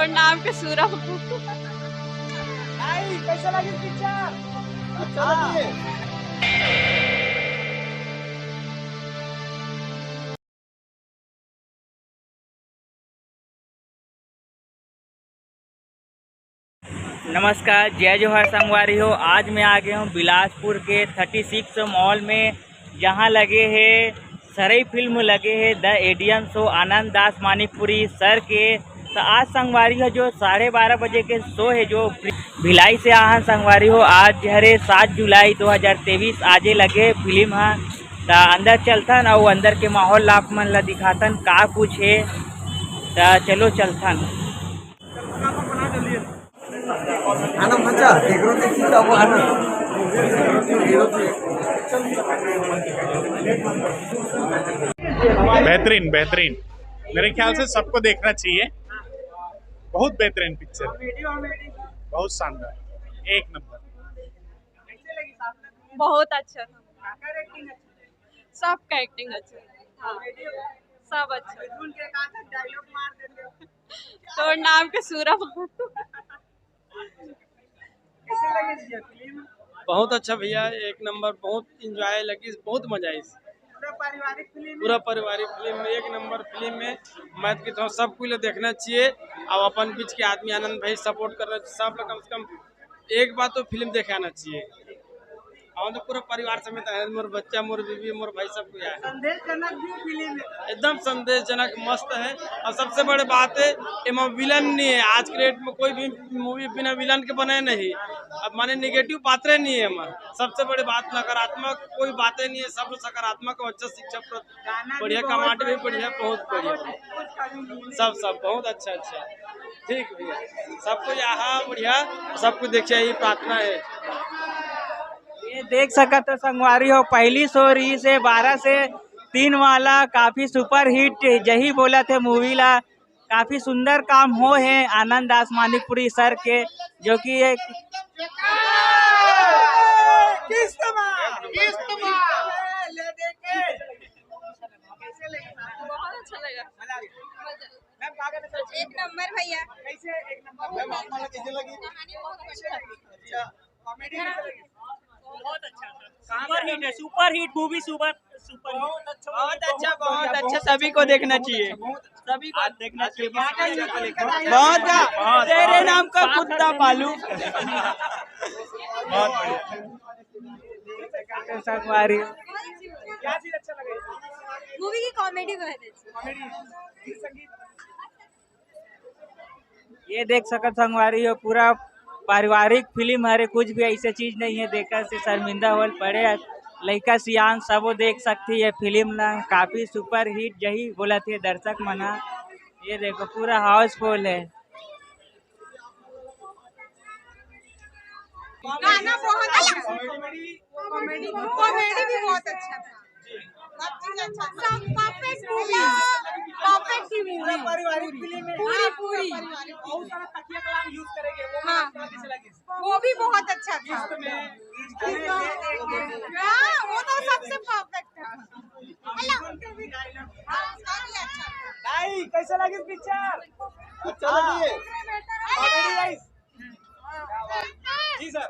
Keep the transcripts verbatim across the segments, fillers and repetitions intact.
नाम के सूरज। भाई, कैसे लगी पिक्चर? अच्छा लगी? नमस्कार, जय जोहार संगवारी हो। आज मैं आ गए हूँ बिलासपुर के थर्टी सिक्स मॉल में, जहाँ लगे है सरई फिल्म लगे है द एडियन शो आनंद दास मानिकपुरी सर के। तो आज संगवारी हो जो साढ़े बारह बजे के शो है जो भिलाई से आहन संगवारी हो, आज हरे सात जुलाई दो हज़ार तेईस आजे लगे फिल्म है। त अंदर चलथन अउ अंदर के माहौल ला आप मन ला दिखाथन का कुछ है। त चलो चलथन। आना मजा, केकरो देखी तब आना। बेहतरीन, बेहतरीन। मेरे ख्याल से सबको देखना चाहिए। बहुत बेहतरीन पिक्चर, बहुत शानदार, एक नंबर। बहुत अच्छा था। सबका एक्टिंग अच्छा है। हाँ, सब अच्छा। तो नाम के सूरज। बहुत अच्छा भैया, एक नंबर, बहुत एंजॉय लगी, बहुत मजा आई। पूरा पारिवारिक फिल्म, एक नंबर फिल्म है। मैं तो कहता हूँ सब कोई ला देखना चाहिए। अब अपन बीच के आदमी आनंद भाई सपोर्ट करना चाहिए, सब लोग कम से कम एक बार तो फिल्म देखे आना चाहिए। हम तो पूरा परिवार समेत आए हैं, मोर बच्चा, मोर बीवी, मोर भाई, सब कोई आए हैं। संदेशजनक भी फिल्म है। एकदम संदेशजनक, मस्त है। और सबसे बड़ी बात है, एमा विलन नहीं है। आज के डेट में कोई भी मूवी बिना विलन के बने नहीं। अब माने निगेटिव पात्र नहीं है एमा। सबसे बड़ी बात, नकारात्मक कोई बातें नहीं है, सब सकारात्मक और अच्छा शिक्षा प्र-, बढ़िया, कमांड भी बढ़िया, बहुत बढ़िया। सब, सब बहुत अच्छा, अच्छा। ठीक भैया, सब कुछ यहाँ बढ़िया, सब कुछ देखिए, यही प्रार्थना है। ये देख सकत हो संगवारी हो, पहली शो रहिस हे बारह से तीन वाला, काफी सुपरहिट जही बोलत हे मूवी ला। काफी सुंदर काम होय हे आनंद दास मानिकपुरी सर के, जो कि एक बहुत अच्छा लगा। एक नंबर भैया। कैसे एक नंबर? मैम, आप वाला कैसे लगी? कहानी बहुत अच्छा है। अच्छा, कॉमेडी कैसे लगी? बहुत अच्छा था। सुपर हिट है, super hit movie, super, super hit. बहुत अच्छा, बहुत अच्छा, सभी को देखना चाहिए। सभी को देखना चाहिए। बहुत अच्छा। तेरे नाम का कुत्ता पालू। बहुत बढ़िया। संगवारी। क्या चीज अच्छा लगा? मूवी की कॉमेडी बहुत अच्छी। कॉमेडी, गीत संगीत। ये देख सकत संगवारी हो, पूरा पारिवारिक फिल्म हरे, कुछ भी ऐसे चीज नहीं है देखा से शर्मिंदा होल पड़े। लइका सियान सबो देख सकती है फिल्म ला, काफी सुपरहिट जही बोलत हे दर्शक मन ह। ये देखो पूरा हाउसफुल है। गाना बहुत अच्छा। कॉमेडी, कॉमेडी भी बहुत अच्छा था। सब चीज अच्छा था। सब परफेक्ट मूवी, परफेक्ट ही मूवी। पारिवारिक फिल्म है। पूरी, पूरी। बहुत सारा तकिया कलाम यूज़ करेंगे, वो हाँ। कैसे लगी? वो भी बहुत अच्छा था। हाँ, वो तो सबसे परफेक्ट था। हेलो। हाँ, उसका भी अच्छा था। भाई, कैसे लगी पिक्चर? अच्छा लगी है। Comedy wise. जी सर।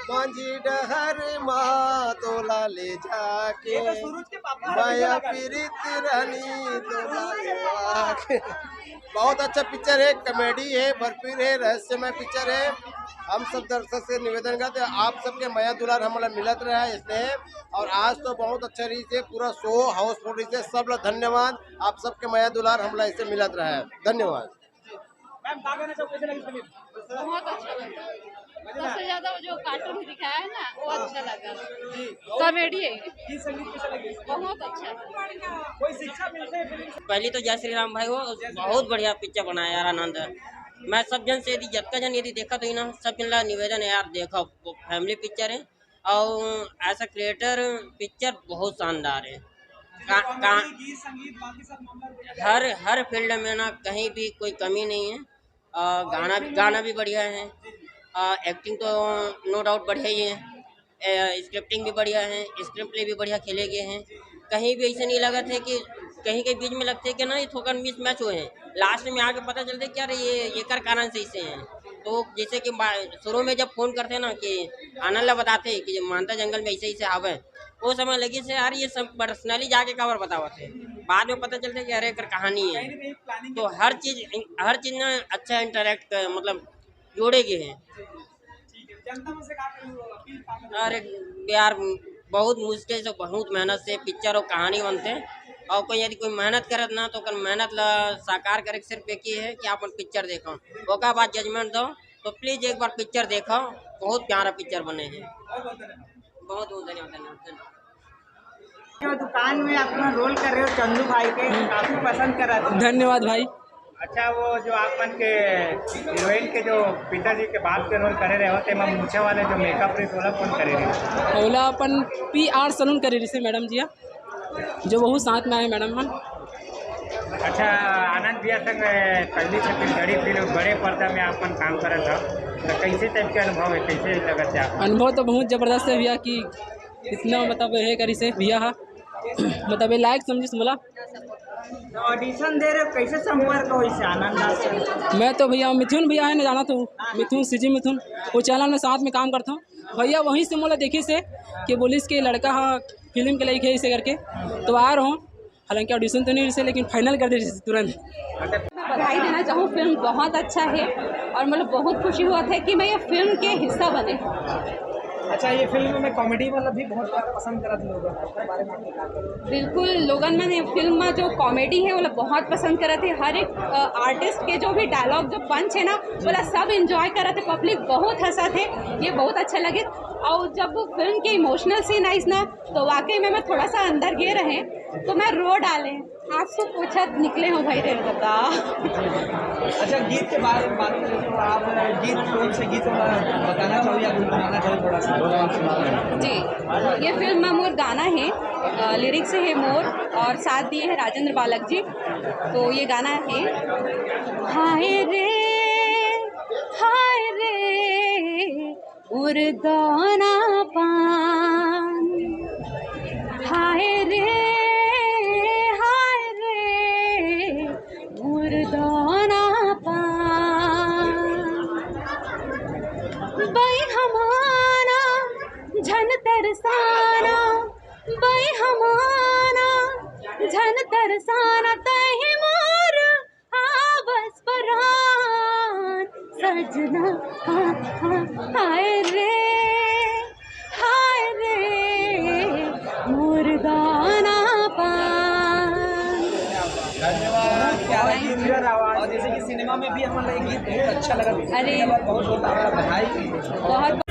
मांझी डहर मा तोला ले जाके, ये तो सूरज के पापा माया पीरित रानी तोला ले जाके। बहुत अच्छा पिक्चर है, कॉमेडी है, भरपूर है, रहस्यमय पिक्चर है। हम सब दर्शक से निवेदन करते हैं, आप सबके मया दुलार हमला मिलत रहे, स्नेह। और आज तो बहुत अच्छा रही है, पूरा शो हाउसफुल रही है। सब ला धन्यवाद, आप सबके मया दुलार हमला ऐसे मिलत रहे। धन्यवाद। मैम, का कहना चाहो, कैसे लगी फिल्म? बहुत अच्छा लगा। सबसे ज्यादा वो जो कार्टून दिखाया है ना, वो अच्छा लगा। जी। कॉमेडी है। गीत संगीत कैसे लगे? बहुत अच्छा। कोई शिक्षा मिलते हैं फिल्म से? पहली तो जय श्री राम भाई हो, बहुत बढ़िया पिक्चर बनाया यार आनंद। मैं सब जन से यदि जतका जन यदि देखा तो ना, सब जन ला निवेदन है यार, देखो, वो फैमिली पिक्चर है। और ऐसा क्रिएटर पिक्चर बहुत शानदार है। का, का, हर, हर फील्ड में ना कहीं भी कोई कमी नहीं है। आ, गाना, गाना भी बढ़िया है। आ, एक्टिंग तो नो डाउट बढ़िया ही है। ए, स्क्रिप्टिंग भी बढ़िया है, स्क्रीन प्ले भी बढ़िया खेले गए हैं। कहीं भी ऐसे नहीं लगा थे कि कहीं कहीं बीच में लगथे कि ना, ये थोकन मिसमैच होए हे। लास्ट में आके पता चलथे कि यार, ये एकर कारण से इसे हे। तो जैसे कि बा-, शुरू में जब फोन करथे ना कि आनंद ला बताथे कि मानता जंगल में ऐसे ऐसे हावय, वो समय लगिस हे यार, ये सब पर्सनली जाके काबर बतावत हे। बाद में पता चलथे कि अरे, एकर कहानी हे। तो हर चीज, हर चीज ना अच्छा इंटरेक्ट, मतलब, जोड़े गे हे। अरे यार, बहुत मुश्किल से, बहुत मेहनत से पिक्चर और कहानी बनथे। और कोई यदि कोई मेहनत करत ना, तो ओकर मेहनत ला साकार करे के सिर्फ एक ही है कि आप अपन पिक्चर देखो, ओकर बाद जजमेंट दो। तो प्लीज एक बार पिक्चर देखो, बहुत प्यारा पिक्चर बने हैं, बहुत बहुत धन्यवाद, धन्यवाद, धन्यवाद। जो दुकान में अपना रोल कर रहे हो चंदू भाई के, काफी पसंद कर रहा था। धन्यवाद भाई। अच्छा, वो जो आप मन के हीरोइन के जो पिताजी के बाप के रोल करे रहे हो, तेमा मूछे वाले जो मेकअप रही, ओला कौन करे रहे? ओला अपन पी आर सलून करे रही से मैडम जी, जो बहुत साथ में आए मैडम मन। अच्छा, आनंद भैया संग पहली छत्तीसगढ़ी फिल्म बड़े पर्दा में आप मन काम करत हो, तो कैसे टाइप के अनुभव है, कैसे लगत है आप? अनुभव तो बहुत जबरदस्त है भैया कि इतना, मतलब, ये करी से भैया हा, मतलब, ये लायक समझिस मोला। तो ऑडिशन दे रहे हो, कैसे संपर्क हो इसे आनंद दास से? मैं तो भैया मिथुन भैया है ना, जाना तो मिथुन, सीजी मिथुन, वो चैनल में साथ में काम करता हूँ भैया, वहीं से मोला देखिस हे कि बोलिस के लड़का हा फिल्म के लायक है इसे करके, तो आ रहा हूँ। हालांकि ऑडिशन तो नहीं रही से, लेकिन फाइनल कर दे रही से तुरंत। मैं बधाई देना चाहूँ, फिल्म बहुत अच्छा है और मतलब बहुत खुशी हुआ था कि मैं ये फिल्म के हिस्सा बने। अच्छा, ये फिल्म में कॉमेडी मतलब भी बहुत पसंद करत लोग, उसके बारे में आपको क्या कहना? बिल्कुल, लोगन मन ये फिल्म में जो कॉमेडी है, वो लोग बहुत पसंद करत है। हर एक, अ, आर्टिस्ट के जो भी डायलॉग, जो पंच है ना, वो लोग सब एंजॉय करत है, पब्लिक बहुत हंसत है, ये बहुत अच्छा लगे। और जब वो फिल्म के इमोशनल सीन आइस ना, तो वाकई में मैं थोड़ा सा अंदर गे रहे, तो मैं रो डाले। आंसू पोछत निकले हो भाई रे दादा। अच्छा, गीत के बारे में बात करें तो आप गीत, कौन से गीत वाला बताना चाहो या गुनगुनाना चाहो थोड़ा सा? जी, ये फिल्म में मोर गाना है, अ, लिरिक्स है मोर और साथ दिए हैं राजेंद्र बालक जी। तो ये गाना है, हाय रे, हाय रे, उरदौना पान, हाय रे, हाय रे, उरदौना पान। बई हमाना झन तरसाना, बई हमाना झन तरसाना, तही मोर हावस परान सजना, हाँ, हाँ, हाय रे, हाय रे, मुर्दाना पान। धन्यवाद, प्यारा गीत। और जैसे कि सिनेमा में भी हमारा ये गीत बहुत अच्छा लगा। अरे। बहुत बहुत आपका बधाई। बहुत